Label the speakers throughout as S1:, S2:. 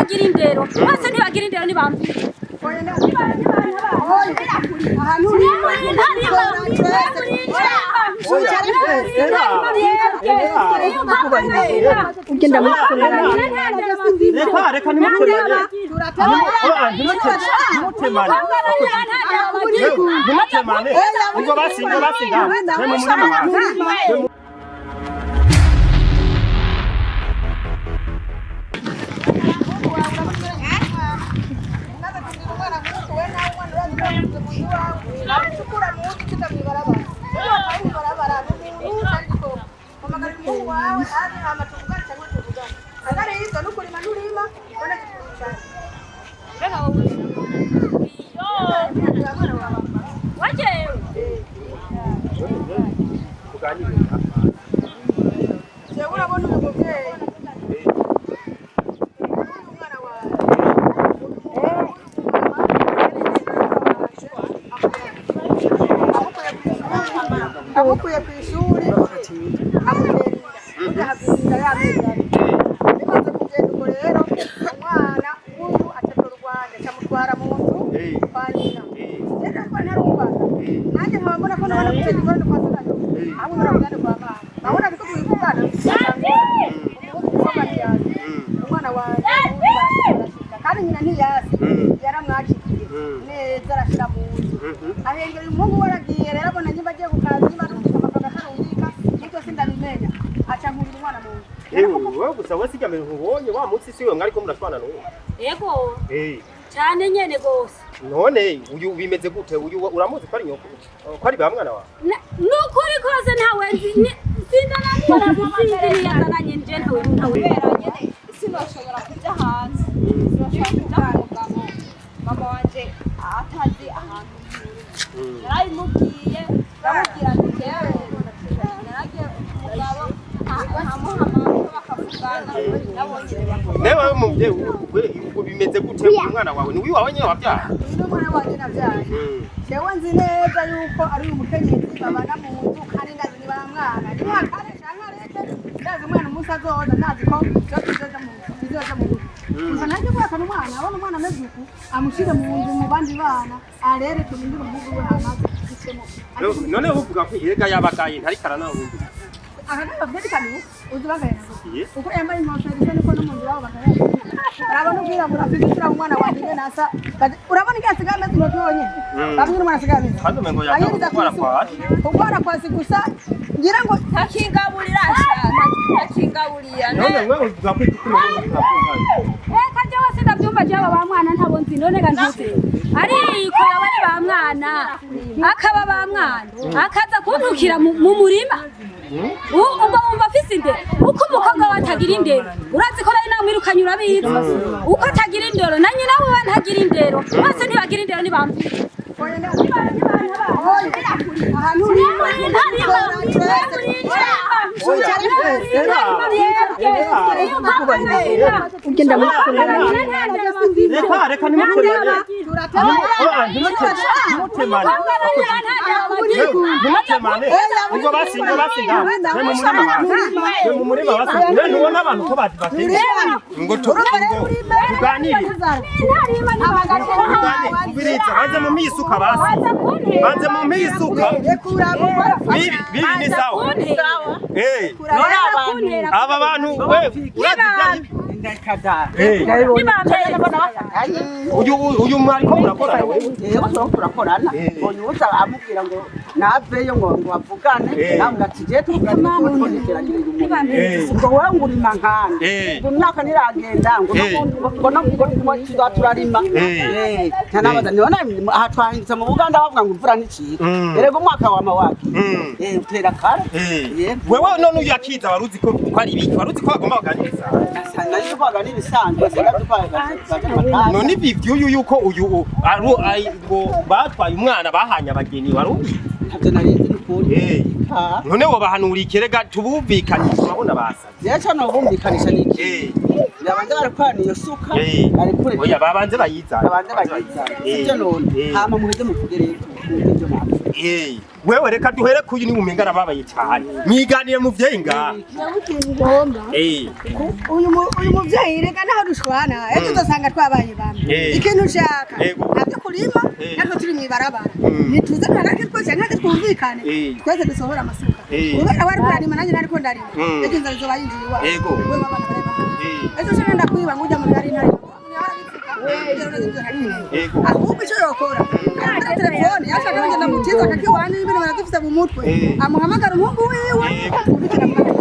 S1: Batagira indero bose, ntibagira indero, ntibambwira.
S2: Ahantu uri
S3: Ugenda
S4: Reka, reka, ntimutemane. Ntimutemane, ntimutemane. Ngo basi, ngo basi, ngaho mwe mu murima hasi.
S2: Jewe urabona uyu muvyeyi, uyu mwana wawe amukuye ku ishuri, amutera inda, burya havira y'amezi 2. Bimaze kugenda uko rero, umwana w'uyu acatora urwanda, acamutwara mu nzu kwa nyina. Rero ariko ntarubaka, nanjye nkaba mbona ko nabona gutera ingorane kwa se, ahubwo nabona kwa mama, nkabona ariko tubivugana umwana wanjye arashika, kandi nyina ntiyasi, yaramwakiriye neza, arashira mu nzu, ahengera umuhungu we aragiye. Rero abona nyimba agiye ku kazi, nyimba arungika amafaranga, atarungika, nibyo sindabimenya, aca nkurira umwana mu nzu.
S4: Yewe, wewe gusa, we sijya mbere nkubonye wa munsi, siwe mwariko murashwana n'uwo?
S1: Ego, cyane nyene gose.
S4: None uyu bimeze gute? Uyu uramuzi ko ari nyoko, ko ari ba mwana wawe?
S1: Nukuri kose ntawe nzi, sindanamubona, sinzi niyazananye nje, ntawe ntawe.
S5: Kubera nyene sinoshobora kuja hanze, sinoshobora kuja ku mugabo mama wanje atazi ahantu nturi. Narabimubwiye, ndamubwira ati jewe naragiye ku mugabo, nkamuhamagara bakavugana nabo nyene bakavugana.
S4: Nawe wewe muvyeyi, ubwo bimeze gute? Uyu mwana wawe ni uwawe nyene wavyara?
S2: Uyu ni umwana wanje navyaye. Jewe nzi neza yuko ari uyu mukenyezi babana mu nzu, kandi ndazi ni ba mwana, ntihakare canke areke, ndazi umwana umunsi azoza, ndazi ko vyose bizoja mu nzu, bizoja mu rugo. Gusa nanjye guhakana umwana, abona umwana ameze uku, amushire mu nzu mu bandi bana, arere, turindire umuhungu we hamaze bicemo.
S4: None uvuga ko erega yabagaye, ntariko aranahumbi.
S2: Aka ntabwo vyerekana uzi bagaye,
S4: Ye.
S2: uko yambaye inkofero isa niko no mu nzu iwabo bagaye. Urabona ubwirabura afite, isura umwana wanjye ingene asa. Urabona ingene asigaye ameze intoki yonyene. Bamwe n'umwana asigaye ameze
S4: Kandi umengo yaje
S2: Ayiriza
S4: gutwara
S2: kw'isuka.
S4: kwa
S2: Kugwara kwasi gusa ngira ngo
S5: Ntakingaburira sha, ntakingaburira.
S4: None wewe uvuga ko igitsina
S1: Reka jewe sindavyumva, jewe ba mwana ntabo nzi. None ga ntuze, ariko yaba ari ba mwana, akaba ba mwana, akaza kuntukira mu murima. Ubwo wumva afise indero? Uko umukobwa we atagira indero, urazi ko nari namwirukanye, urabizi uko atagira indero, na nyina wiwe ntagira indero, bose ntibagira indero, ntibambwira.
S2: Ahantu uri
S3: Ugenda
S4: Reka, reka, ntimutemane. Ntimutemane, ntimutemane. Ngo basi, ngo basi, ngaho mwe mu murima hasi, mwe mu murima hasi. Mwe ntubona abantu ko bazi bateye ngo tuganire, tuganire. Ubiriza, banze mu isuka, basi banze mu isuka. Bibi, bibi, ni sawa. Aba bantu, we urazi ibyari uyu mwariko murakorana wewe?
S6: Yego, turiko turakorana. Uyu amubwira ngo naveyo ngo bavugane. Namubwira ati je tuvugane kuko niteragirira umuntu ngo wowe ngo urima nkande, ngo imyaka ntiragenda, ngo ngo no ngo tuza turarima. Ntanabaza none aha twahindutse mu Buganda, bavuga ngo imvura nticika. Erega umwaka wama waki utera kare. Yego.
S4: Wewe none uyu akiza, waruzi ko ari ibiki? Waruzi ko bagomba baganiriza?
S6: Nari ko baganira ibisanzwe, sinabyo ko baganira.
S4: None ibi vy'uyu yuko uyu ngo batwaye umwana, bahanye abageni, warubizi?
S6: Ntabyo narinzi n'ukuri.
S4: None wobahanura ikirega tubumvikanye, turabona basaze.
S6: Jewe co nobumvikanisha ni iki? Babanze barakorana iyo suka, barekure.
S4: Oya, babanze bayizane.
S6: Babanze bayizane, sibyo? None hama muheze muvuge rero, twumve ibyo mwavuze.
S4: Wewe reka duhere kuyu, ni umenga arababaye cyane. Mwiganire muvyeyi ngaha.
S2: Ngomba uyu muvyeyi, reka naho dushwana, ejo uzosanga twabaye bamwe. Ikintu ushaka ntabyo kurima, natwe turi mw'ibarabara, ntituze duhagarike twese ntabwo twumvikane, twese dusohora amasuka, kubera wari kurarima nanjye nariko ndarima, ejo inzara izoba yinjiye iwawe. Wewe abana bareba, ejo ushobora ndakwiba ngo ujya mu byari ntari. Ahubwo icyo yokora, akora telefone yashaka kugenda mutiza akakiwani n'ibintu barazifise mu mutwe, amuhamagara umuhungu wiwe, twumvikana mwana,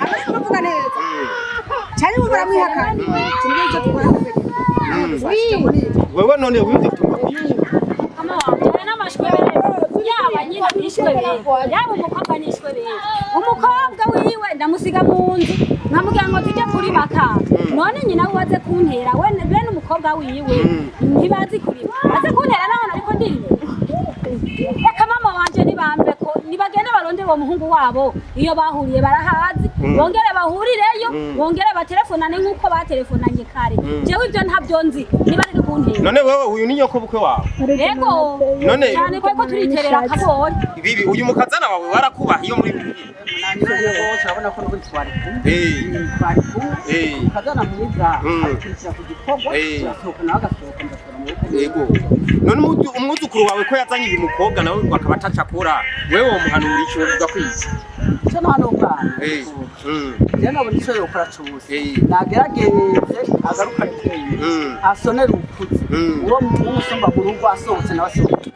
S2: abari kuvuga neza cyane ubu baramwihakana, tumwe icyo tukora.
S4: Wewe none wivyo tumva kwiki?
S1: Mama wanje n'amashwebere, yaba nyina n'ishwebere, yaba umukobwa n'ishwebere. Umukobwa wiwe ndamusiga mu nzu, nkamubwira ngo tujye kurima ka none nyina wiwe aze kuntera we bene umukobwa wiwe ntibazi kurima, aze kuntera naho nariko ndirima. Reka mama wanje nibambe ko nibagende barondere uwo muhungu wabo iyo bahuriye barahazi, bongere bahurireyo, bongere batelefonane nk'uko batelefonanye kare. Jewe ibyo ntabyo nzi, nibareke kuntera.
S4: None wewe uyu ni nyoko bukwe wawe?
S1: Yego.
S4: None
S1: Cyane kuko turiterera akabonye.
S4: Bibi, uyu mukazana wawe warakubaha iyo muri kumwe?
S6: Nanyuze rwose, urabona ko n'ubundi twari kumwe. Twari kumwe. Ukazana mwiza, akurikira ku gikorwa, urasohoka nawe agasohoka, ndasohora amaboko.
S4: Yego. None umwuzukuru wawe ko yazanye uyu mukobwa nawe ngo akaba atacakora, wewe womuhanura iki? Wovuga kwiki?
S6: Icyo nta n'umwana. Rero nabona icyo yokora cose, nagerageze agarukane ubwenge, asonere ukuze uwo umusumba mu rugo, asohotse nawe asohoke.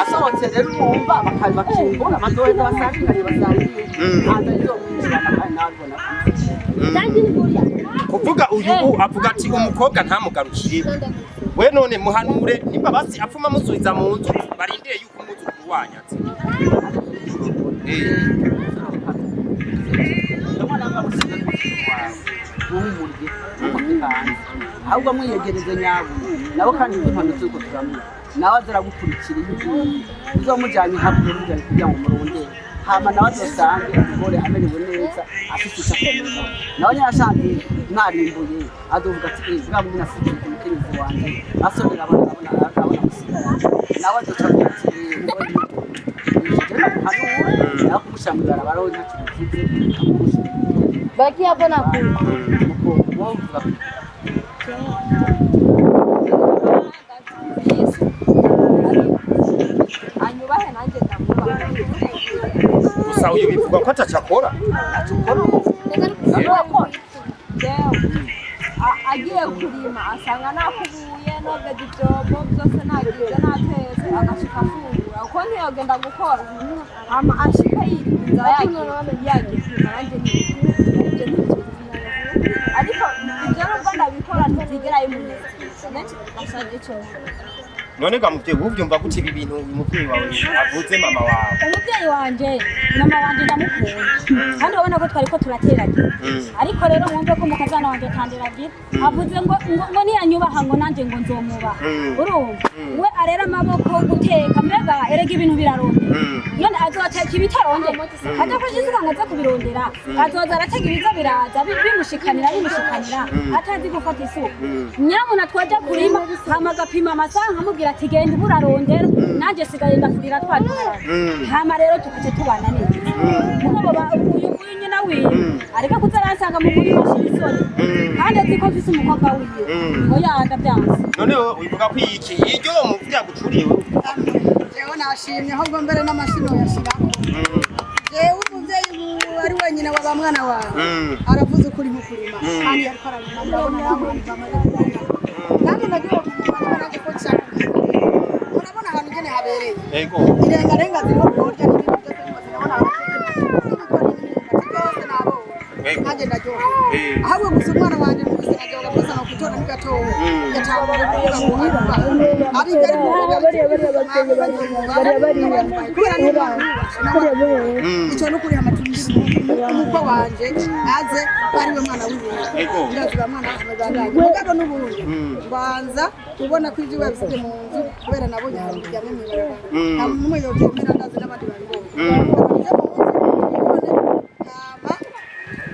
S6: Asohotse rero urumva bakimbura bazoheza basangikanye, basangiye, ntanze izomwinjirana kandi nawe abibona.
S4: Kuvuga uyu ubu avuga ati umukobwa ntamugarukire we. None muhanure nimba basi apfuma amusubiza mu nzu, barindire yuko umwuzukuru wanyu aza.
S6: Ndabona bamusize n'umutima wawe ntuhumurye ntumute hanze, ahubwo amwiyegereze nyabo nawe, kandi impano z'uko turamuha nawe azaragukurikira. Iyo ugiye uzamujyanye hakurya, umujyanye kugira ngo murondere, hama nawe azosange umugore amerewe neza, afite icyo akora. Nawe nyarashanze mwarimbuye, azovuga ati "Eh, bwa bundi nasigiye ku mukenyezi wanje asonera abana, abona abona gusigara." Nawe azoca avuga ati "Eh, umugore ni je namuhanura nawe kumushyira mu ibarabara, we ntacyo bivuze amumushyira."
S5: Baki hapo na
S6: Kuko wowe uvuga
S5: anyubahe nanjye ndamwubaha.
S4: Gusa uyu bivuga ko atacakora.
S5: Jewe agiye kurima asanga nakubuye, nogeje ivyombo byose, nagize natetse, agashika afungura, kuko ntiyogenda gukora hama ashika yirirwa inzara. Yagiye yagiye kurima, nanjye nibyo ntibyo, ariko ibyo nubwo ndabikora ntibyigera bimunezeza bashaje ico.
S4: None ga muvyeyi, uvyumva gute ibi bintu uyu muvyeyi wawe avuze, mama wawe?
S1: Umubyeyi wanje, mama wanje, ndamukunda kandi urabona ko twari ko turateragira, ariko rero mwumve ko umukazana wanje atanderagira. Avuze ngo niyanyubaha ngo nanjye ngo nzomubaha. Urumva we arera amaboko guteka, mbega erega ibintu birarondera. None azoteka ibitarondera? Adafashe isuka ngo aze kubirondera, azoza aratega ibiza biraza bimushikanira bimushikanira, atazi gufata isuka. Nyabuna twajya kurima, hama agapima amasaha, nkamubwira ati genda ubu urarondera, nanjye sigaye ndafurira twaduharana, hama rero tukaca tubana neza. Mugabo uyu nyina wiwe areka kuza aransanga mu murima, ashira isoni, kandi azi ko mfise umukobwa wiwe. Oya, ndavyanse.
S4: None wowe ubivuga ko iki iryo uwo muvyeyi agucuriye wewe?
S2: Jewe nashimye, ahubwo mbere n'amashino yashirako. Jewe umuvyeyi ubu ari wenyine wa ba mwana wawe, aravuze ukuri nkukurima, kandi yariko ararima, murabona yamuntu bamaze kurima, kandi nagiye kumva nanjye ko nshaka kumurima. Murabona ahantu ingene habereye, irengarenga ziriho kurya n'ibintu byose bimaze, ndabona n'ibigori n'imyumbati byose nabonye. Nanjye ndaryohewe. Ahubwo gusa umwana wanjye mvise naryoga gusa no kutora ni gatoya, yatanguye kuvuga ngo arubaha, ari ibyo ari kuvuga kubera n'umwana yubashe icyo no kuriha amatungo. Umukwe wanje aze ari we mwana wiwe, ndazi ba mwana bamubandanye, mugabo n'ubundi mbanza kubona ko ibyo babisize mu nzu, kubera nabonye ahantu biryamye mw'ibarabara, nta muntu n'umwe yobyemera, ndazi n'abandi babibonye. Bakabija mu nzu babibone, hama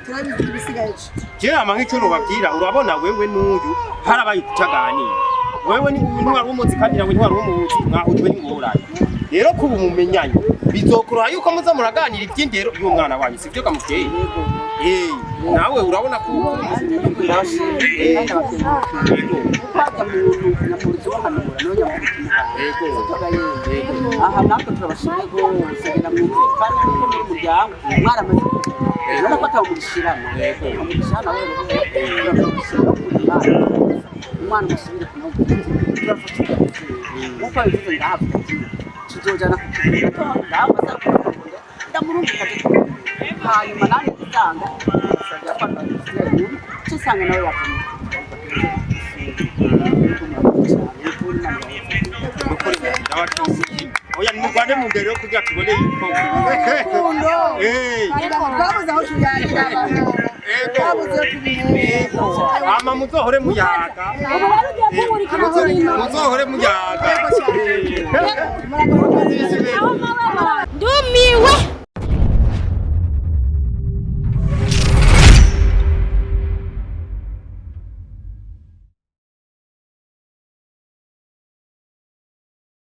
S2: turabizi ibisigaye.
S4: Jewe nk'icyo nubabwira, urabona wewe n'uyu harabaye kutaganira. Wewe ni ntiwari umuzi kandi nawe ntiwari umuzi, mwahujwe n'ingorane. Rero kuba umumenyanye bizokoroha yuko muza muraganira iby'indero y'umwana wanyu, sibyo kamubyeyi? Eh, nawe urabona ko
S6: Ndabashimiye kandi abakengurukiye kuko hajya muntu nyamurutse bahanura niwe nyamurutse umuhanga. Aha natwe turabashimiye rwose, genda mwumvikane kuko muri muryango mwaramaze urabona ko atawumugishirana amugishirana wewe uramugishira no kurima umwana umusubire kumubwira turafata nkuko bivuze ndahavuga ati tuzojana ku kibuga ndahavuga ndamurumvika hanyuma nanjye nsanga nsanga nawe yakomeye.
S4: Oya, nimugwane mu ndero kugira tubone yuko
S2: Urukundo.
S4: Eh.
S2: Twabuze aho tuyagira abantu. Twabuze aho tubihera.
S4: Ama muzohore muyaga.
S1: Ubu wari ugiye kunkurikira kurima.
S4: Muzohore muyaga.
S1: Aho mawe.
S5: Ndumiwe.